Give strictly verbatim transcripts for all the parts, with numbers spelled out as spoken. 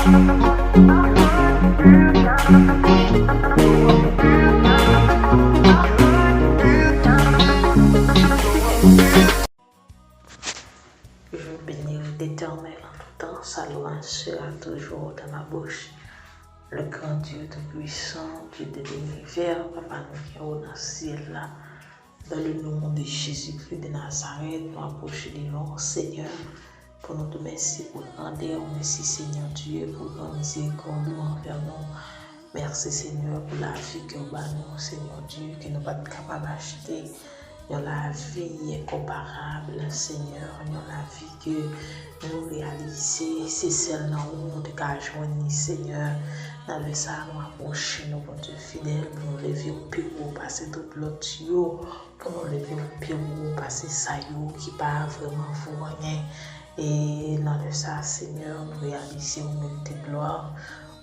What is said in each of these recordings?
Je bénis l'Éternel en tout temps, sa louange sera toujours dans ma bouche. Le grand Dieu tout-puissant, Dieu de l'univers, Papa nou ki anwo nan syèl la, dans le nom de Jésus-Christ de Nazareth, nou apwoche devan w, Senyè, pou nou di w mèsi pou grandè w. Mèsi, Senyè Dye, pou gran mizerikòd ou anvè nou. Mèsi, Senyè, pou lavi ke w ba nou, Senyè Dye, ke nou pa t kapab achte. Yon lavi enkonparab, Senyè, yon lavi ke nou reyalize se sèl nan ou nou te ka jwenn li, Senyè. Nan lè sa a, nou apwoche nou, Bondye fidèl, pou nou leve w pi wo pase tout lòt yo, pou nou leve w pi wo pase sa yo ki pa vrèman vo anyen. E nan lè sa a, Senyè, nou reyalize ou merite glwa,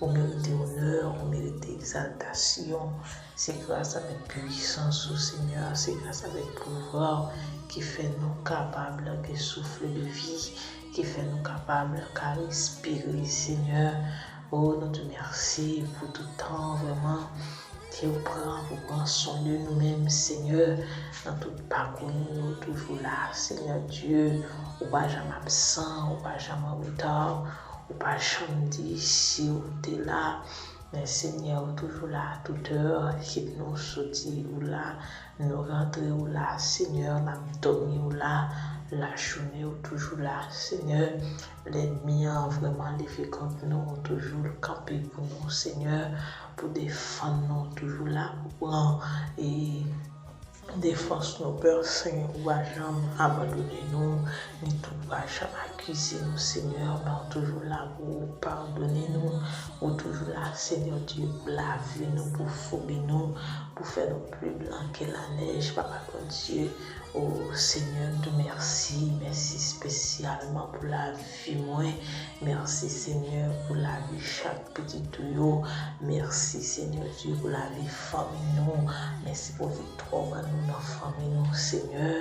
ou merite onè, ou merite egzaltasyon. Se gras avèk pwisans ou, Senyè, se gras avèk pouvwa w ki fè nou kapab lage souffle de vie, ki fè nou kapab ka respire, Senyè. O, nou di w mèsi pou tout tan, vrèman, ke w pran pou pran swen de nou menm, Senyè. Nan tout pakou nou, ou toujou la, Senyè Dye. Ou pa janm absan, ou pa janm an reta, ou pa janm di si ou te la. Men Senyè, ou toujou la, toutè, kit nou soti ou la, nou rantre ou la, Senyè, n ap dòmi ou la, lajounen ou toujou la, Senyè. Lènmi an vrèman leve kont nou, ou toujou kanpe pou nou, Senyè, pou defann nou, ou toujou la pou pran e defans nou, Pè Sen, ou pa janm abandone nou, ni tou ou pa janm akize nou, Senyè, men ou toujou la pou ou padone nou, ou toujou la, Senyè Dye, pou lave nou, pou foubi nou, pou fè nou pli blan ke lanèj, Papa Bondye. O Senyè, nou di w mèsi, mèsi espesyalman pou lavi mwen. Mèsi, Senyè, pou lavi chak pitit ou yo. Mèsi, Senyè Dye, pou lavi fanmi nou. Mèsi pou viktwa w ban nou nan fanmi nou, Senyè.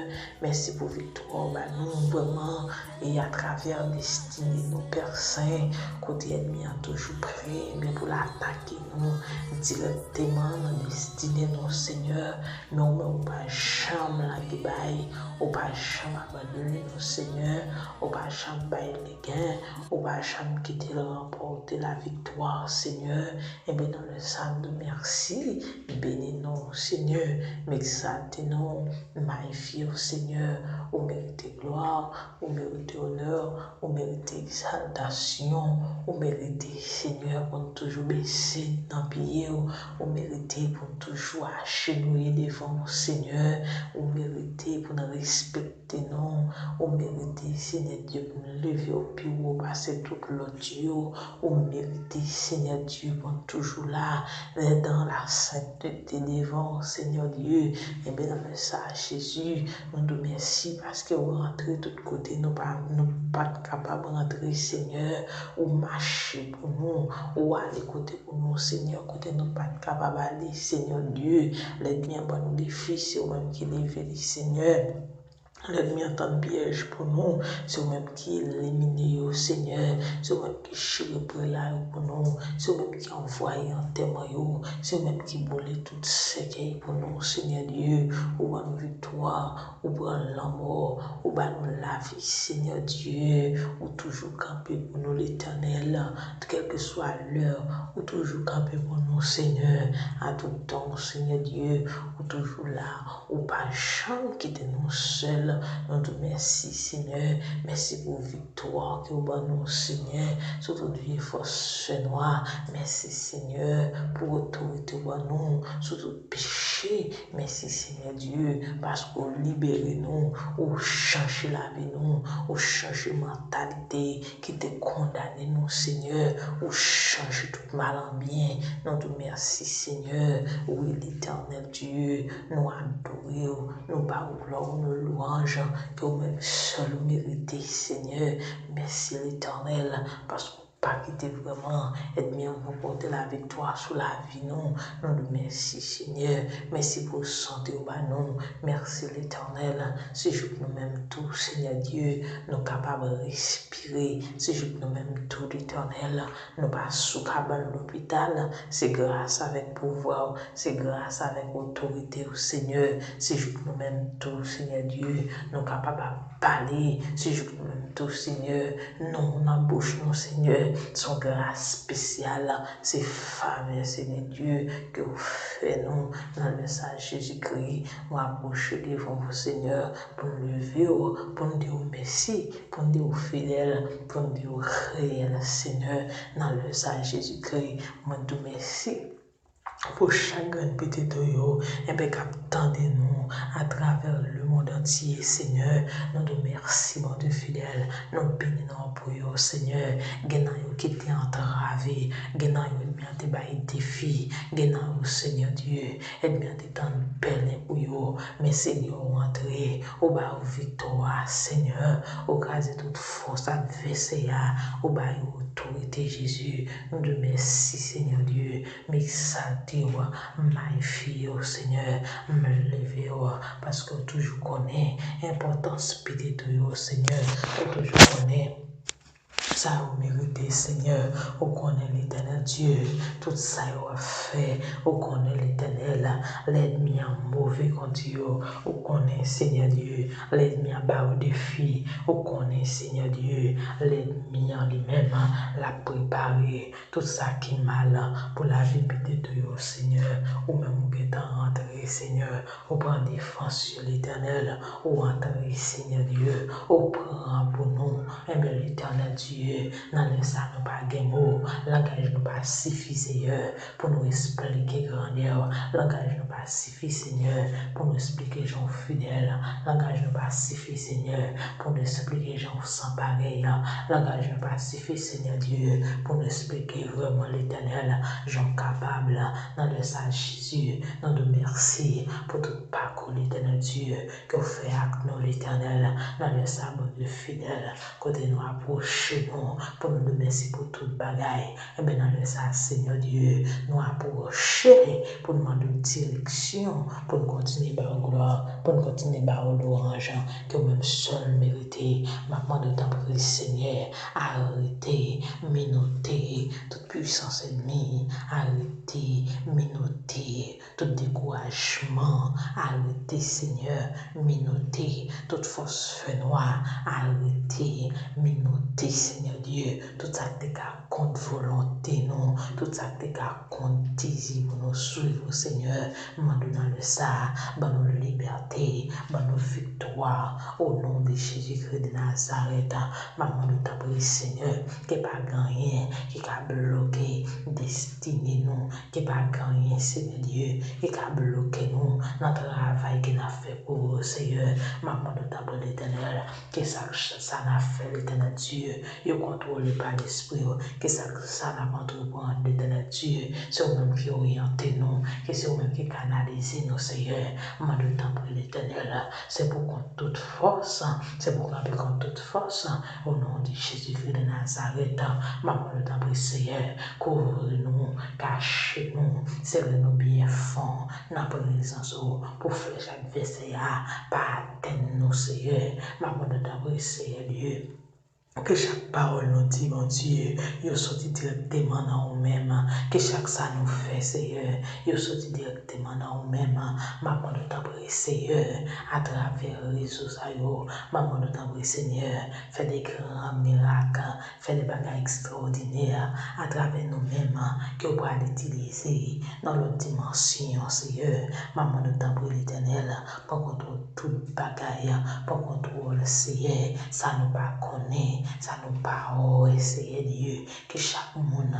Mèsi pou viktwa w ban nou, vrèman, e atravè destine nou, Pè Sen, kote ènmi an toujou prè, men pou l atake nou dirèkteman nan destine nou, Senyè. Men ou menm, ou pa janm lage bay, ou pa janm abandone nou, Senyè, ou pa janm bay legen, ou pa janm kite l ranpòte laviktwa, Senyè. Ebyen, nan lè sa a, nou di w mèsi, beni nou, Senyè, m egzalte non w, m mayifye w, Senyè, ou merite glwa, ou merite onè, ou merite egzaltasyon, ou merite, Senyè, pou n toujou bese nan pye w, ou merite pou n toujou ajenouye devan w, Senyè, ou merite pou n respekte non w, ou merite, Senyè Dye, pou n leve w pi wo pase tout lòt yo, ou merite, Senyè Dye, pou n toujou la, dans la sainteté devan w, Senyè Dye. Ebyen, nan lè sa a, Jezi, nou di w mèsi paske ou rantre tout kote nou pa, nou pa t kapab rantre, Senyè. Ou mache pou nou, ou ale kote pou nou, Senyè, kote nou pa t kapab ale, Senyè Dye. Lènmi an ban nou defi, se ou menm ki leve li, Senyè. Lènmi an tann pyèj pou nou, se ou menm ki elimine yo, Senyè. Se ou menm ki chire prela yo pou nou, se ou menm ki anvwaye antèman yo, se ou menm ki boule tout sèkèy pou nou, Senyè Dye. Ou ban nou viktwa, ou pran lanmò, ou ba nou lavi, Senyè Dye. Ou toujou kanpe pou nou, Letènèl. Kèlkeswa lè, ou toujou kanpe pou nou, Senyè. A tout tan, Senyè Dye, ou toujou la. Ou pa janm kite nou sèl. Nou di w mèsi, Senyè. Mèsi pou viktwa ke w ban nou, Senyè, sou tout vye fòs fènwa. Mèsi, Senyè, pou otorite w ban nou sou tout peche. Mèsi, Senyè Dye, paske w libere nou, ou chanje lavi nou, ou chanje mantalite ki te kondane nou, Senyè. Ou chanje tout mal an byen. Nou di w mèsi, Senyè. Wi, Letènèl Dye, nou adore w, nou ba w glwa, nou lwanj, ke ou menm sèl ou merite, Senyè. Mèsi, Letènèl, paske w pa kite vrèman ènmi an ranpòte laviktwa sou lavi nou. Nou di w mèsi, Senyè. Mèsi pou sante w ba nou. Mèsi, Letènèl. Se jouk nou menm tou, Senyè Dye, nou kapab respire. Se jouk nou menm tou, Letènèl, nou pa sou kabann lopital. Se gras avèk pouvwa w, se gras avèk otorite w, Senyè. Se jouk nou menm tou, Senyè Dye, nou kapab ap pale. Se jouk nou menm tou, Senyè, non w nan bouch nou, Senyè. Se yon gras espesyal, se favè, Senyè Dye, ke w fè nou. Nan lè sa, Jezikri, nou apwoche devan w, Senyè, pou n leve w, pou n di w mèsi, pou n di w fidèl, pou n di w reyèl, Senyè. Nan lè sa, Jezikri, mwen di w mèsi pou chak grenn pitit ou yo, enben, k ap tande nou atravè lemonn antye, Senyè. Nou di w mèsi, Bondye fidèl. Nou beni non w pou yo, Senyè. Gen nan yo ki te antrave, gen nan yo ènmi an te bay defi, gen nan yo, Senyè Dye, ènmi an te tann pèlen pou yo. Men, Senyè, ou antre, ou ba yo viktwa, Senyè. Ou kraze tout fòs advèsè a, ou ba yo otorite, Jezi. Nou di w mèsi, Senyè Dye. M egzalte w, m magnifye w, Senyè. M leve w, paske w toujou konnen enpòtans pitit ou yo, Senyè. Ou toujou konnen sa yo merite, Senyè. Ou konnen, Letènèl Dye, tout sa yo ap fè. Ou konnen, Letènèl, lènmi an move kont yo. Ou konnen, Senyè Dye, lènmi an ba yo defi. Ou konnen, Senyè Dye, lènmi an li menm, l ap prepare tout sa ki mal pou lavi pitit ou yo, Senyè. Ou menm ou gentan rantre, Senyè. Ou pran defans yo, Letènèl. Ou antre, Senyè Dye. Ou pran pou nou. Enben, Letènèl Dye, nan lè sa nou pa gen mo. Langaj nou pa sifi, Senyè, pou nou esplike grandè w. Langaj nou pa sifi, Senyè, pou nou esplike jan w fidèl. Langaj nou pa sifi, Senyè, pou nou esplike jan w san parèy. Langaj nou pa sifi, Senyè Dye, pou nou esplike vrèman, Letènèl, jan w kapab. Nan lè sa, Jezi, nou di w mèsi pou tout pakou, Letènèl Dye, ke w fè ak nou, Letènèl. Nan lè sa, Bondye fidèl, kote nou apwoche nou pou nou di w mèsi pou tout bagay. Enben, nan lè sa, Senyè Dye, nou apwoche pou n mande w direksyon, pou n kontinye ba w glwa, pou n kontinye ba w lwanj, ke w menm sèl merite. M ap mande w, tanpri, Senyè, arete, minote tout pwisans ènmi, arete, minote tout dekourajman, arete, Senyè, minote tout fòs fènwa, arete, minote, Senyè Dye, tout sa k te ka kont volonte nou, tout sa k te ka kont dezi pou nou swiv ou, Senyè. M mande w nan lè sa a, ban nou libète, ban nou viktwa, o non de Jezikri de Nazarèt. M ap mande w, tanpri, Senyè, ke pa gen anyen ki ka bloke destine nou, ke pa gen anyen, Senyè Dye, ki ka bloke nou nan travay ke n ap fè pou ou, Senyè. M ap mande w, tanpri, Letènèl, ke sa, sa n ap fè, Letènèl Dye, yo kontwole pa Lespri w, ke sa, sa n ap antreprann, Letènèl Dye, se ou menm ki oryante nou, ke se ou menm ki kanalize nou, Senyè. M mande w, tanpri, Letènèl, se pou kont tout fòs, se pou kanpe kont tout fòs, o non de Jezikri de Nazarèt. M ap mande w, tanpri, Senyè, kouvri nou, kache nou, sere nou byen fon nan prezans ou, pou flèch advèsè a pa atenn nou, Senyè. M ap mande w, tanpri, Senyè Dye, ke chak pawòl nou di, Bondye, yo soti dirèkteman nan ou menm. Ke chak sa nou fè, Senyè, yo soti dirèkteman nan ou menm. M ap mande w, tanpri, Senyè, atravè rezo sa yo, m ap mande w, tanpri, Senyè, fè de gran mirak, fè de bagay ekstraòdinè atravè nou menm ke w pral itilize nan lòt dimansyon, Senyè. M ap mande w, tanpri, Letènèl, pran kontwòl tout bagay, pran kontwòl, Senyè, sa nou pa konnen, sa nou pa wè, Senyè Dye, ke chak moun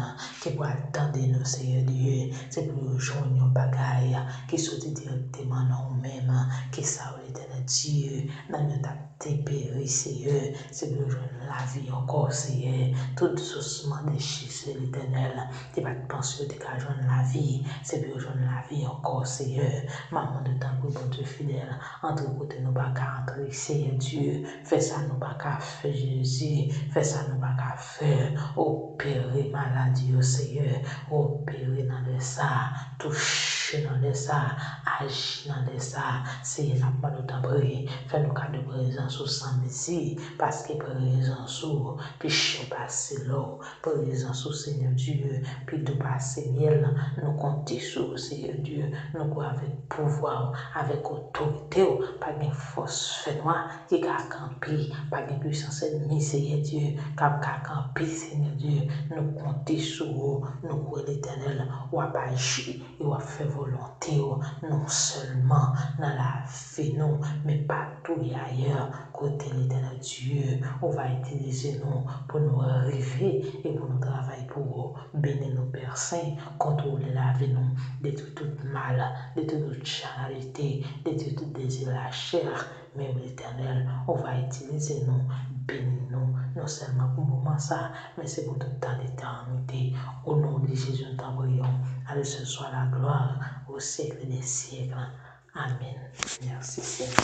ki pral tande nou, Senyè Dye, se pou yo jwenn yon bagay ki soti dirèkteman nan ou menm, ke sa yo, Letènèl Dye, nan yo t ap deperi, Senyè, se pou yo jwenn lavi ankò, Senyè. Tout dousman dechise, Letènèl, te pa t panse yo te ka jwenn lavi, se pou yo jwenn lavi ankò, Senyè. M ap mande w, tanpri, Bondye fidèl, antre kote nou pa ka antre, Senyè Dye, fè sa nou pa ka fè, Jezi. Fè sa nou pa ka fè. Opere maladi yo, Seyè. Opere nan lè sa a. Touche nan lè sa a. Aji nan lè sa a. Seyè, n ap mande w tanpri, fè nou kado prezans ou san mezi, paske prezans ou pi chè pase lò. Prezans ou, Senyè Dye, pi dou pase myèl. Nou konte sou ou, Senyè Dye. Nou kwè avèk pouvwa w, avèk otorite w, pa gen fòs fènwa ki ka kanpe, pa gen pwisans ènmi, Senyè Dye, k ap ka kanpe, Senyè Dye. Nou konte sou ou, nou kwè, Letènèl, w ap aji e w ap fè volonte w, non sèlman nan lavi nou, men patou ayè, kote, Letènèl Dye, ou va itilize nou pou nou rive e pou nou travay pou ou. Beni nou, Pè Sen, kontwole lavi nou, detwi tout mal, detwi tout chanalite, detwi tout dezi lachè. Men, Letènèl, ou va itilize nou, beni nou, non sèlman pou moman sa, men se pou tout tan etènite. O non de Jezi, nou ta priye w. À lui seul soit la gloire au siècle des siècles. Amèn. Mèsi, Senyè.